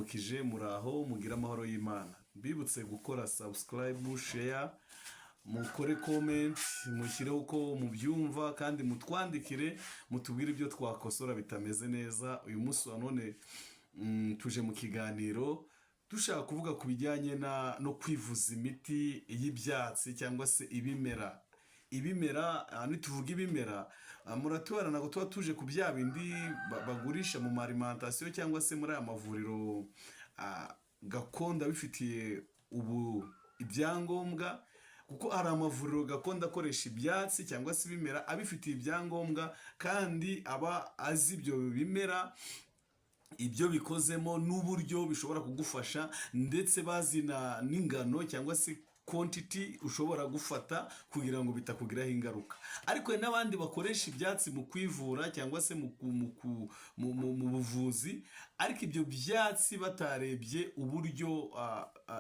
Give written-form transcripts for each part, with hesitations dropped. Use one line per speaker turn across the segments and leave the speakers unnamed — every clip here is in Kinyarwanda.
Ndabaramukije, muraho, mugire amahoro y'Imana. Mbibutse gukora subscribe, share, mukore comment, mushyireho uko mubyumva kandi mutwandikire, mutubwire ibyo twakosora bitameze neza. Uyu munsi wa none tuje mu kiganiro dushaka kuvuga ku bijyanye no kwivuza imiti y'ibyatsi cyangwa se ibimera. Ibimera, nituvuga ibimera, muratubara, ntabwo tuba tuje ku bya bindi bagurisha mu ma alimentation cyangwa se muri aya mavuriro gakondo abifitiye ubu ibyangombwa, kuko hari amavuriro gakondo akoresha ibyatsi cyangwa se ibimera abifitiye ibyangombwa kandi aba azi ibyo bimera, ibyo bikozemo n'uburyo bishobora kugufasha, ndetse bazi n'ingano cyangwa se quantity ushobora gufata kugira ngo bitakugiraho ingaruka. Ariko hari n'abandi bakoresha ibyatsi mu kwivura cyangwa se mu buvuzi, ariko ibyo byatsi batarebye uburyo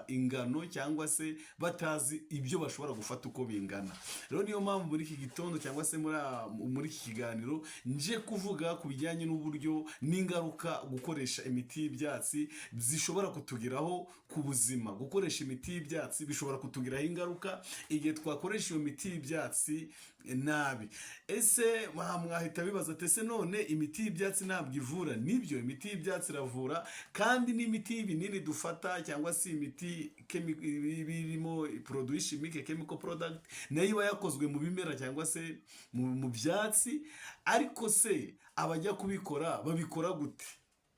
ingano cyangwa se batazi ibyo bashobora gufata uko bingana. Rero niyo mpamvu muri iki gitondo cyangwa se muri iki kiganiro nje kuvuga ku bijyanye n'uburyo n'ingaruka gukoresha imiti y'ibyatsi zishobora kutugiraho ku buzima. Gukoresha imiti y'ibyatsi bishobora kutugiraho ingaruka igihe twakoresha iyo miti y'ibyatsi nabi. Ese mwahita bibaza ati: "Ese none imiti y'ibyatsi ntabwo ivura?" Nibyo, imiti y'ibyatsi iravura, kandi n'imiti y'ibinini dufata cyangwa se imiti irimo produit chimique, chemical product, nayo iba yakozwe mu bimera cyangwa se mu byatsi. Ariko se abajya kubikora babikora gute?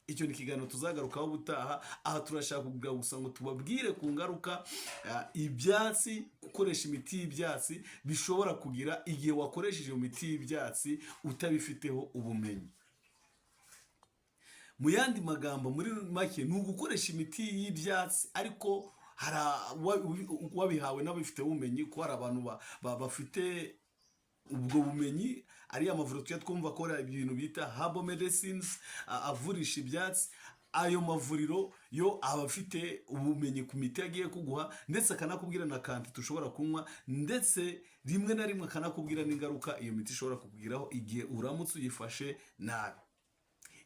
Icyo ni ikiganiro tuzagarukaho ubutaha. Aha turashaka kugira gusa ngo tubabwire ku ngaruka ibyatsi, gukoresha imiti y'ibyatsi bishobora kugira igihe wakoresheje iyo miti y'ibyatsi utabifiteho ubumenyi. Mu yandi magambo, muri make, ni ugukoresha imiti y'ibyatsi ariko hari wabihawe n'ababifiteho ubumenyi, ko hari abantu bafite ubwo bumenyi. Ariya mavuriro tujya twumva akora ibintu bita herbal medicines, avurisha ibyatsi, ayo mavuriro yo aba afite ubumenyi ku miti agiye kuguha, ndetse akanakubwira na quantité ushobora kunywa, ndetse rimwe na rimwe akanakubwira n'ingaruka iyo miti ishobora kukugiraho igihe uramutse uyifashe nabi.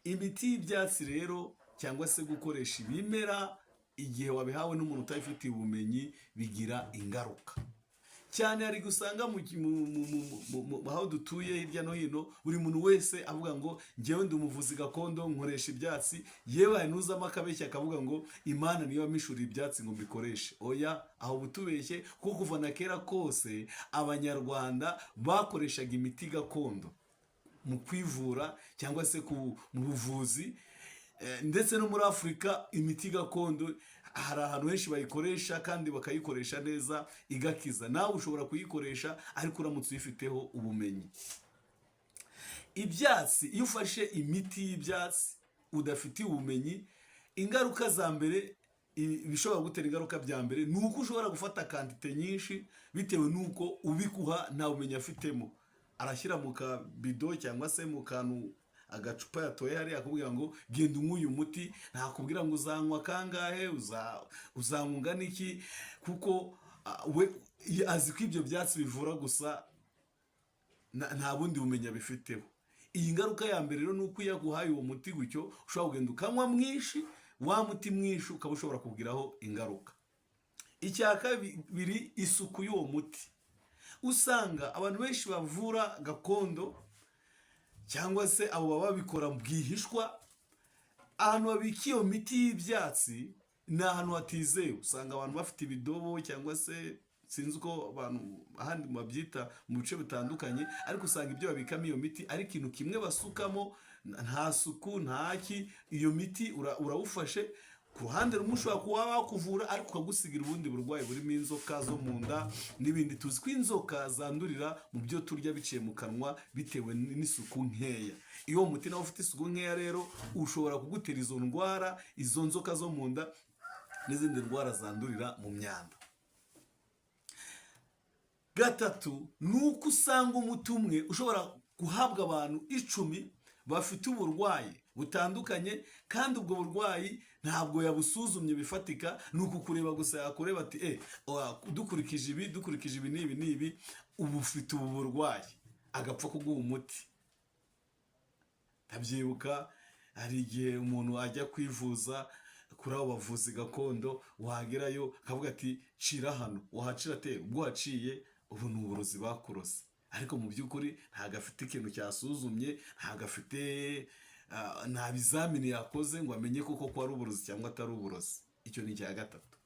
Imiti y'ibyatsi rero cyangwa se gukoresha ibimera igihe wabihawe n'umuntu utabifitiye ubumenyi bigira ingaruka cyane. Hari gusanga aho dutuye hirya no hino buri muntu wese avuga ngo: "Njyewe ndi umuvuzi gakondo, nkoresha ibyatsi." Yewe, hari n'uzamo akabeshya akavuga ngo: "Imana niyo yamishuriye ibyatsi ngo mbikoreshe." Oya, aho butubeshye, kuko kuva na kera kose Abanyarwanda bakoreshaga imiti gakondo mu kwivura cyangwa se mu buvuzi. Ndetse no muri Afurika imiti gakondo hari ahantu henshi bayikoresha kandi bakayikoresha neza igakiza. Nawe ushobora kuyikoresha ariko uramutse uyifiteho ubumenyi. Ibyatsi, iyo ufashe imiti y'ibyatsi udafitiye ubumenyi, ingaruka za mbere, ibishobora gutera ingaruka bya mbere ni uko ushobora gufata quantité nyinshi bitewe n'uko ubikuha nta bumenyi afitemo. Arashyira mu kabido cyangwa se mu kantu, agacupa yatoye hariya, akubwira ngo: "Genda unywe uyu muti." Ntakubwira ngo uzanywa kangahe, uzanywa ungana iki, kuko we azi ko ibyo byatsi bivura gusa, nta bundi bumenyi abifiteho. Iyi ngaruka ya mbere rero ni uko iyo aguhaye uwo muti gutyo, ushobora kugenda ukanywa mwinshi, wa muti mwinshi ukaba ushobora kugiraho ingaruka. Icya kabiri, isuku y'uwo muti. Usanga abantu benshi bavura gakondo cyangwa se abo baba babikora bwihishwa, ahantu babika iyo miti y'ibyatsi ni ahantu hatizewe. Usanga abantu bafite ibidobo cyangwa se sinzi uko abantu ahandi babyita mu bice bitandukanye, ariko usanga ibyo babikamo iyo miti ari ikintu kimwe basukamo, nta suku, nta ki. Iyo miti urawufashe, ku ruhande rumwe ushobora kuba wakuvura ariko ukagusigira ubundi burwayi burimo inzoka zo mu nda n'ibindi. Tuzi ko inzoka zandurira mu byo turya biciye mu kanwa bitewe n'isuku nkeya. Iyo uwo muti nawe ufite isuku nkeya rero, ushobora kugutera izo ndwara, izo nzoka zo mu nda n'izindi ndwara zandurira mu myanda. Gatatu ni uko usanga umuti umwe ushobora guhabwa abantu 10 bafite uburwayi butandukanye, kandi ubwo burwayi ntabwo yabusuzumye bifatika. Ni ukukureba gusa, yakureba ati: "Dukurikije ibi, dukurikije ibi n'ibi n'ibi, ubu ufite ubu burwayi," agapfa kuguha umuti. Ndabyibuka hari igihe umuntu ajya kwivuza. Kuri abo bavuzi gakondo, wagerayo akavuga ati: "Cira hano." Wahacira ate? Ubwo waciye, ubu ni uburozi bakuroze. Ariko mu by'ukuri ntabwo afite ikintu cyasuzumye, ntabwo afite, nta bizamini yakoze ngo amenye koko ko ari uburozi cyangwa atari uburozi. Icyo ni icya gatatu.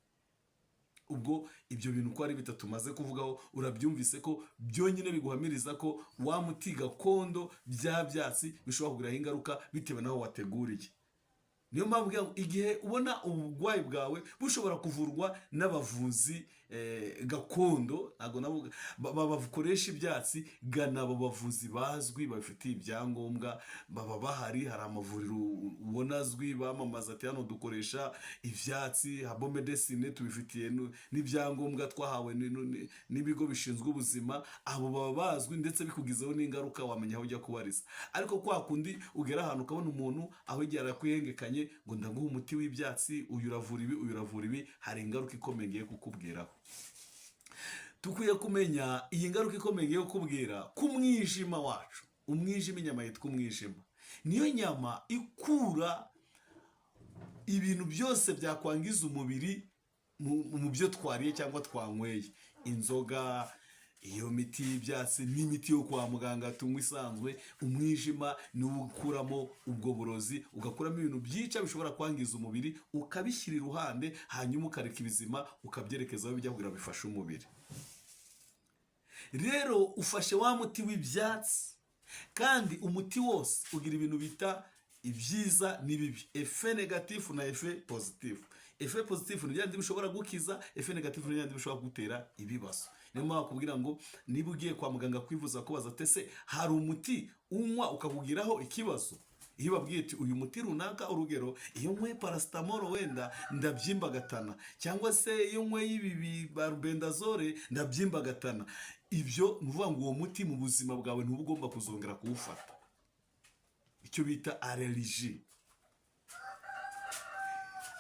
Ubwo ibyo bintu uko ari bitatu maze kuvugaho, urabyumvise ko byonyine biguhamiriza ko wa muti gakondo, bya byatsi, bishobora kugiraho ingaruka bitewe n'aho wateguriye. Niyo mpamvu ngira ngo igihe ubona uburwayi bwawe bushobora kuvurwa n'abavuzi gakondo, ntabwo nabo bakoresha ibyatsi, gana abo bavuzi bazwi babifitiye ibyangombwa, baba bahari. Hari amavuriro ubona azwi bamamaza ati: "Hano dukoresha ibyatsi, herbal medicine, tubifitiye n'ibyangombwa twahawe n'ibigo bishinzwe ubuzima." Abo baba bazwi, ndetse bikugizeho n'ingaruka wamenya aho ujya kubariza. Ariko kwa kundi ugera ahantu ukabona umuntu aho igihe arakwihengekanye ngo: "Ndaguha umuti w'ibyatsi, uyu uravura ibi, uyu uravura ibi," hari ingaruka ikomeye ngiye kukubwiraho. Dukwiye kumenya iyi ngaruka ikomeye ngiye kukubwira ku mwijima wacu. Umwijima, inyama yitwa umwijima, niyo nyama ikura ibintu byose byakwangiza umubiri mu byo twariye cyangwa twanyweye: inzoga, iyo miti y'ibyatsi n'imiti yo kwa muganga tunywa isanzwe. Umwijima niwo ukuramo ubwo burozi, ugakuramo ibintu byica bishobora kwangiza umubiri, ukabishyira iruhande, hanyuma ukareka ibizima, ukabyerekeza aho bijya kugira ngo bifashe umubiri. Rero ufashe wa muti w'ibyatsi, kandi umuti wose ugira ibintu bita ibyiza n'ibibi, effet négatif na effet positif. Effet positif ni bya bindi bishobora gukiza, effet négatif ni bya bindi bishobora kugutera ibibazo. Niyo mpamvu bakubwira ngo niba ugiye kwa muganga kwivuza, kubaza ati: "Ese hari umuti unywa ukakugiraho ikibazo?" Iyo babwiye ati: "Uyu muti runaka, urugero iyo nyweye paracetamol wenda ndabyimbagatana, cyangwa se iyo nyweye ibi barbendazole ndabyimbagatana," ibyo ni ukuvuga ngo uwo muti mu buzima bwawe ntuba ugomba kuzongera kuwufata, icyo bita allergie.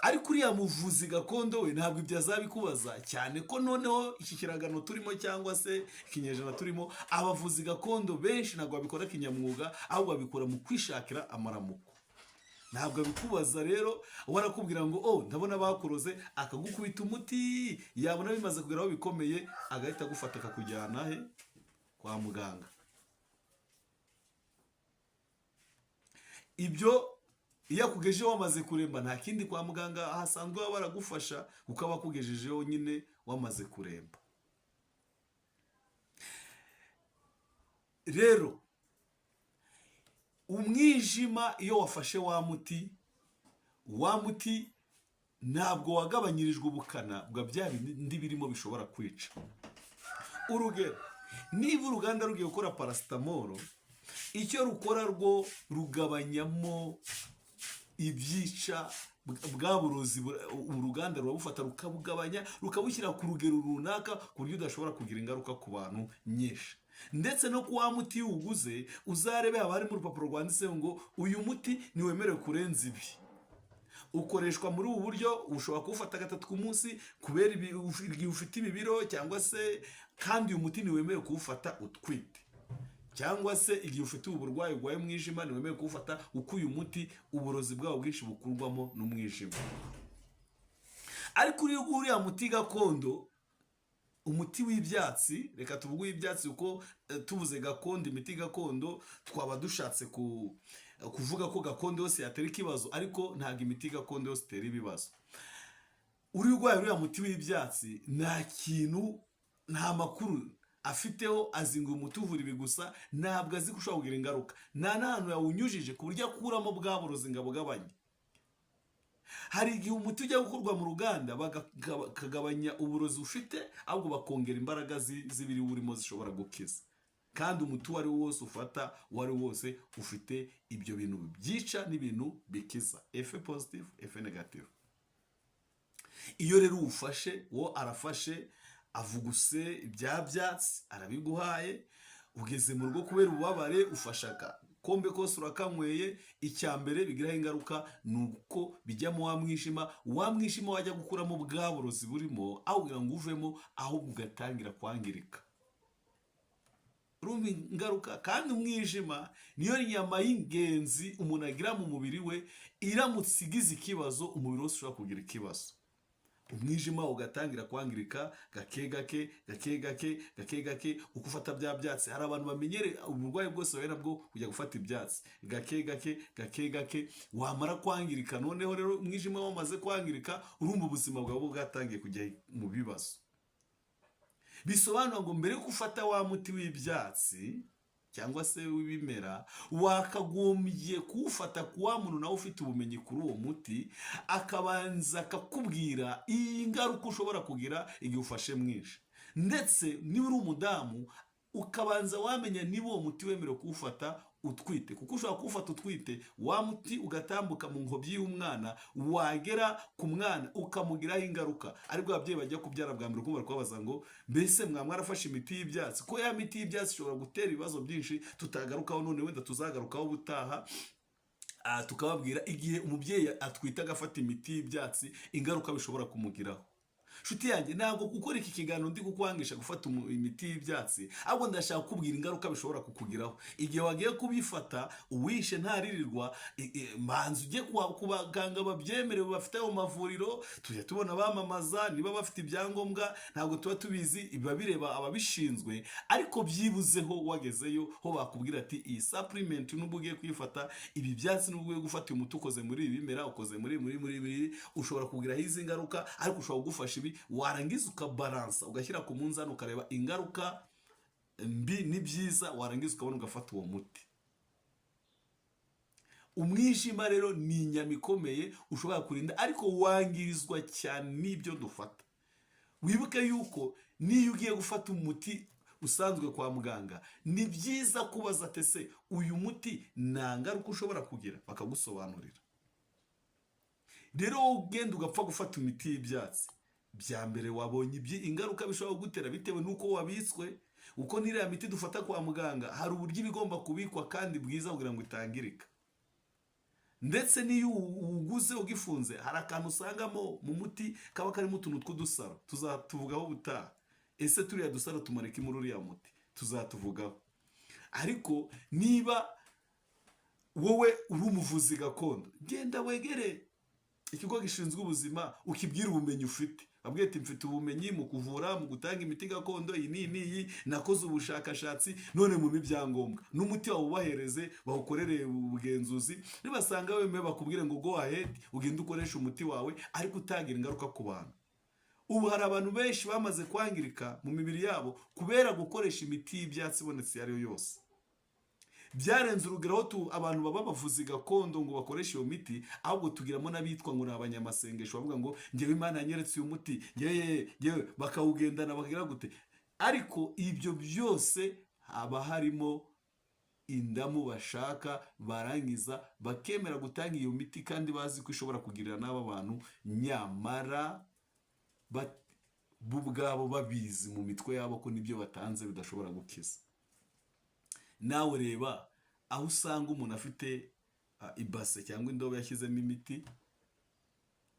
Ariko uriya muvuzi gakondo we ntabwo ibyo azabikubaza, cyane ko noneho iki kiragano turimo cyangwa se ikinyejana turimo, abavuzi gakondo benshi ntabwo babikora kinyamwuga, ahubwo babikora mu kwishakira amaramuko. Ntabwo abikubaza rero, we arakubwira ngo: "Oh, ndabona bakuroze," akagukubita umuti, yabona bimaze kugera aho bikomeye agahita agufata akakujyana he? Kwa muganga. Ibyo iyo akugejejeho wamaze kuremba, nta kindi kwa muganga hasanzwe baba baragufasha, kuko aba akugejejeho nyine wamaze kuremba. Rero umwijima iyo wafashe wa muti, wa muti ntabwo wagabanyirijwe ubukana bwa bya bindi birimo bishobora kwica. Urugero, niba uruganda rugiye gukora paracetamol, icyo rukora rwo rugabanyamo ibyica bwa burozi, uruganda rurabufata rukabugabanya, rukabushyira ku rugero runaka ku buryo udashobora kugira ingaruka ku bantu nyinshi. Ndetse no ku wa muti iyo uwuguze, uzarebe haba harimo urupapuro rwanditseho ngo: "Uyu muti ntiwemerewe kurenza ibi, ukoreshwa muri ubu buryo, ushobora kuwufata gatatu ku munsi kubera igihe ufite ibi biro," cyangwa se kandi uyu muti ntiwemerewe kuwufata utwite, cyangwa se igihe ufite ubu burwayi urwaye umwijima ntiwemerewe kuwufata, kuko uyu muti uburozi bwawo bwinshi bukurwamo n'umwijima. Ariko uriya muti gakondo, umuti w'ibyatsi, reka tuvuge uw'ibyatsi kuko tuvuze gakondo, imiti gakondo, twaba dushatse kuvuga ko gakondo yose yatera ikibazo, ariko ntabwo imiti gakondo yose itera ibibazo. Uri urwaye uriya muti w'ibyatsi, nta kintu, nta makuru afiteho, azi ngo uyu muti uvura ibi gusa, ntabwo azi ko ushobora kugira ingaruka, nta n'ahantu yawunyujije ku buryo akuramo bwa burozi ngo abugabanye. Hari igihe umuti ujya gukorwa mu ruganda bakagabanya uburozi ufite, ahubwo bakongera imbaraga z'ibiri urimo zishobora gukiza. Kandi umuti uwo ari wo wose ufata, uwo ari wo wose, ufite ibyo bintu byica n'ibintu bikiza, effet positif, effet négatif. Iyo rero uwufashe, wo arafashe avuguse ibya byatsi arabiguhaye, ugeze mu rugo kubera ububabare ufashe agakombe kose urakanyweye, icya mbere bigiraho ingaruka ni uko bijyamo wa mwijima. Wa mwijima wajya gukuramo bwa burozi burimo, aho kugira ngo uvemo, ahubwo ugatangira kwangirika. Urumva ingaruka? Kandi umwijima niyo nyama y'ingenzi umuntu agira mu mubiri we. Iramutse igize ikibazo, umubiri wose ushobora kugira ikibazo. Umwijima ugatangira kwangirika gake gake, gake gake, gake gake, uko ufata bya byatsi. Hari abantu bamenyereye uburwayi bwose bahera bwo kujya gufata ibyatsi gake gake, gake gake, wamara kwangirika. Noneho rero umwijima wamaze kwangirika, urumva ubuzima bwawe bwatangiye kujya mu bibazo. Bisobanura ngo mbere yo gufata wa muti w'ibyatsi cyangwa se w'ibimera, wakagombye kuwufata ku wa muntu nawe ufite ubumenyi kuri uwo muti, akabanza akakubwira ingaruka ushobora kugira igihe ufashe mwinshi. Ndetse niba uri umudamu, ukabanza wamenya niba uwo muti wemerewe kuwufata utwite, kuko ushobora kuwufata utwite, wa muti ugatambuka mu ngobyi y'umwana, wagera ku mwana ukamugiraho ingaruka. Aribwo ababyeyi bajya kubyara bwa mbere ukumva bari kubabaza ngo: "Mbese mwa mwarafashe imiti y'ibyatsi?" Ko ya miti y'ibyatsi ishobora gutera ibibazo byinshi tutagarukaho none, wenda tuzagarukaho ubutaha. Tukababwira igihe umubyeyi atwite agafata imiti y'ibyatsi, ingaruka bishobora kumugiraho. Nshuti yanjye, ntabwo gukora iki kiganiro ndi kukwangisha gufata imiti y'ibyatsi, ahubwo ndashaka kukubwira ingaruka bishobora kukugiraho igihe wagiye kubifata. Uwishe ntaririrwa. Manza ujye ku baganga babyemerewe bafite ayo mavuriro tujya tubona bamamaza. Niba bafite ibyangombwa ntabwo tuba tubizi, biba bireba ababishinzwe. Ariko byibuzeho wagezeyo ho bakubwira ati: "Iyi supplement nubwo ugiye kuyifata, ibi byatsi nubwo ugiye gufata uyu muti ukoze muri ibi bimera, ukoze muri ushobora kugiraho izi ngaruka, ariko ushobora kugufasha ibi." Warangiza ukabaransa, ugashyira ku munzani, ukareba ingaruka mbi n'ibyiza, warangiza ukabona ugafata uwo muti. Umwijima rero ni inyama ikomeye ushobora kurinda, ariko wangirizwa cyane n'ibyo dufata. Wibuke yuko niyo ugiye gufata umuti usanzwe kwa muganga, ni byiza kubaza ati: "Ese uyu muti nta ngaruka ushobora kugira?" Bakagusobanurira. Rero wowe ugenda ugapfa gufata imiti y'ibyatsi, bya mbere wabonye ingaruka bishobora kugutera bitewe n'uko wabitswe. Uko n'iriya miti dufata kwa muganga, hari uburyo iba igomba kubikwa kandi bwiza kugira ngo itangirika. Ndetse n'iyo uwuguze ugifunze, hari akantu usangamo mu muti kaba karimo utuntu tw'udusaro, tuzatuvugaho ubutaha. Ese turiya dusaro tumara iki muri uriya muti? Tuzatuvugaho. Ariko niba wowe uri umuvuzi gakondo, genda wegere ikigo gishinzwe ubuzima, ukibwira ubumenyi ufite. Babwiye ati: "Mfite ubumenyi mu kuvura, mu gutanga imiti gakondo iyi n'iyi n'iyi, nakoze ubushakashatsi, none mu ibyangombwa n'umuti wawe." Ubahereze bawukorere ubugenzuzi. Nibasanga wemewe, bakubwire ngo: "Go ahead, ugende ukoreshe umuti wawe, ariko utagira ingaruka ku bantu." Ubu hari abantu benshi bamaze kwangirika mu mibiri yabo kubera gukoresha imiti y'ibyatsi ibonetse iyo ari yo yose. Byarenze urugero aho abantu baba abavuzi gakondo ngo bakoreshe iyo miti, ahubwo tugiramo n'abitwa ngo ni abanyamasengesho, bavuga ngo: "Ngewe Imana yanyeretse uyu muti, ngewe ngewe," bakawugendana, bakagira gute. Ariko ibyo byose haba harimo indamu bashaka, barangiza bakemera gutanga iyo miti kandi bazi ko ishobora kugirira n'aba bantu, nyamara bo ubwabo babizi mu mitwe yabo ko n'ibyo batanze bidashobora gukiza. Nawe reba aho usanga umuntu afite ibase cyangwa indobo yashyizemo imiti,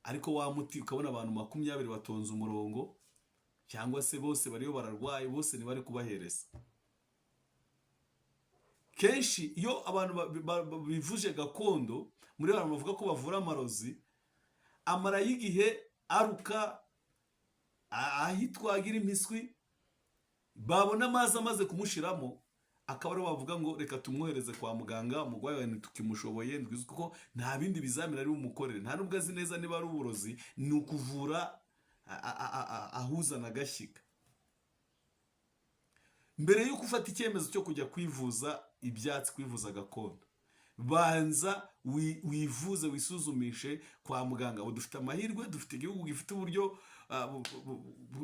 ariko wa muti ukabona abantu 20 batonze umurongo, cyangwa se bose bariyo bararwaye, bose ntibari kubahereza. Kenshi iyo abantu bivuje gakondo, muri abantu bavuga ko bavura amarozi, amara y'igihe aruka ahitwa agira impiswi, babona amazi amaze kumushiramo, akaba aribo bavuga ngo: "Reka tumwohereze kwa muganga, umurwayi wawe ntitukimushoboye." Ntitwizi kuko nta bindi bizamini ari bumukorere, nta nubwo azi neza niba ari uburozi. Ni ukuvura ahuzana agashyiga. Mbere y'uko ufata icyemezo cyo kujya kwivuza ibyatsi, kwivuza gakondo, banza wivuze, wisuzumishe kwa muganga. Ubu dufite amahirwe, dufite igihugu gifite uburyo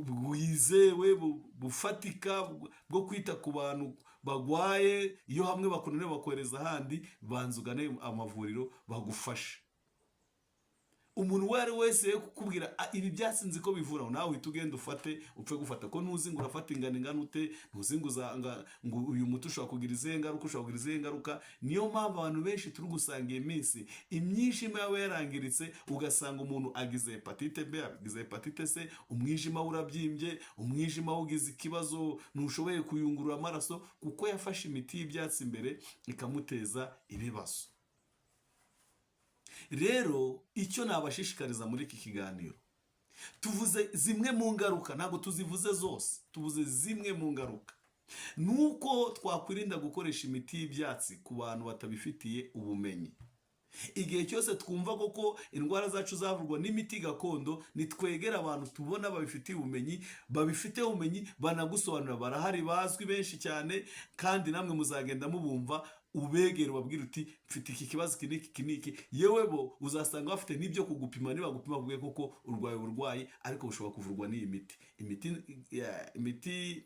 bwizewe, bufatika bwo kwita ku bantu bagwaye. Iyo hamwe bakunaniwe bakohereza ahandi. Banza ugane amavuriro bagufashe. Umuntu uwo ari we wese yo kukubwira: "Ah, ibi byatsi nzi ko bivura," nawe uhita ugenda ufate, upfe gufata, ko ntuzi ngo urafata ingano ingana ute, ntuzi ngo ngo uyu muti ushobora kugira izihe ngaruka, ushobora kugira izihe ngaruka. Niyo mpamvu abantu benshi turi gusanga iyi minsi imyijima yaba yarangiritse, ugasanga umuntu agize hépatite B, agize hépatite C, umwijima we urabyimbye, umwijima we ugize ikibazo, ntushoboye kuyungurura amaraso, kuko yafashe imiti y'ibyatsi imbere ikamuteza ibibazo. Rero icyo nabashishikariza muri iki kiganiro, tuvuze zimwe mu ngaruka, ntabwo tuzivuze zose, tuvuze zimwe mu ngaruka, ni uko twakwirinda gukoresha imiti y'ibyatsi ku bantu batabifitiye ubumenyi. Igihe cyose twumva koko indwara zacu zavurwa n'imiti gakondo, nitwegera abantu tubona babifitiye ubumenyi, babifiteho ubumenyi, banagusobanurira. Barahari, bazwi benshi cyane, kandi namwe muzagenda mubumva. Ubegera, ubabwira uti: "Mfite iki kibazo, iki n'iki, iki n'iki." Yewe, bo uzasanga bafite n'ibyo kugupima. Nibagupima bakubwiye koko urwaye uburwayi, ariko bushobora kuvurwa n'iyi miti, imiti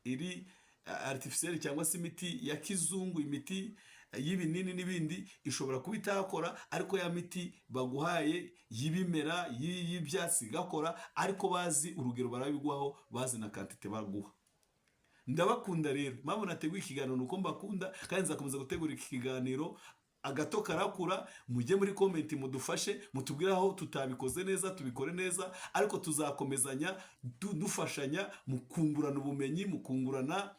iri artificielle cyangwa se imiti ya kizungu, imiti y'ibinini n'ibindi ishobora kuba itakora, ariko ya miti baguhaye y'ibimera, y'ibyatsi igakora, ariko bazi urugero barabiguhaho, bazi na quantité baguha. Ndabakunda. Rero impamvu nateguye ikiganiro ni uko mbakunda, kandi nzakomeza gutegura iki kiganiro. Agato karakura. Mujye muri comment mudufashe, mutubwire aho tutabikoze neza, tubikore neza, ariko tuzakomezanya dufashanya mu kungurana ubumenyi, mu kungurana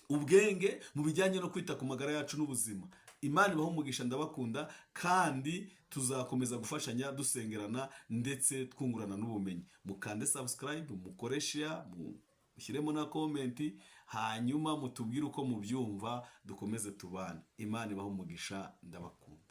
ubwenge mu bijyanye no kwita ku magara yacu n'ubuzima. Imana ibahe umugisha, ndabakunda, kandi tuzakomeza gufashanya, dusengerana, ndetse twungurana n'ubumenyi. Mukande subscribe, mukore share, mushyiremo na comment, hanyuma mutubwire uko mubyumva, dukomeze tubane. Imana ibahe umugisha, ndabakunda.